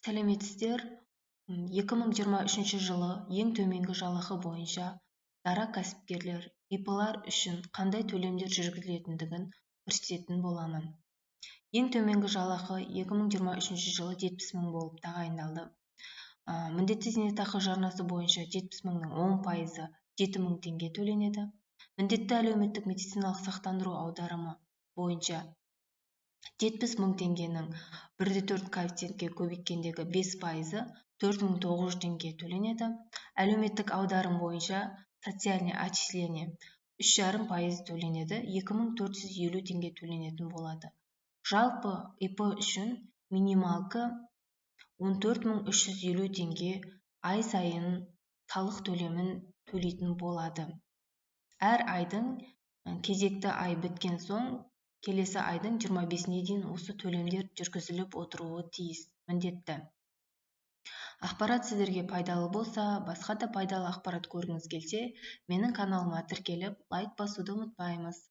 Сәлеметсіздер! 2023 жылы ең төменгі жалақы бойынша дара кәсіпкерлер, ИП-лар үшін қандай төлемдер жүргізілетіндігін көрсететін боламын. Ең төменгі жалақы 2023 жылы 70 мың болып тағайындалды. Міндетті зейнетақы жарнасы бойынша 70 мыңның 10%-ы 7 мың теңге төленеді. Міндетті әлеуметтік медициналық сақтандыру аударымы бойынша 70 мың теңгенің 1,4 коэффициентке көбейткендегі 5%-ы 4900 теңге төленеді. Әлеуметтік аударым бойынша, социальное отчисление, 3,5% төленеді, 2450 теңге төленетін болады. Жалпы ИП үшін минималка 14 350 теңге ай сайын салық төлемін төлейтін болады. Әр айдың кезекті ай біткен соң, келесі айдың 25-іне дейін осы төлемдер жүргізіліп отыруы тиіс, міндетті. Ақпарат сіздерге пайдалы болса, басқа да пайдалы ақпарат көргіңіз келсе, менің каналыма тіркеліп, лайк басуды ұмытпаймыз.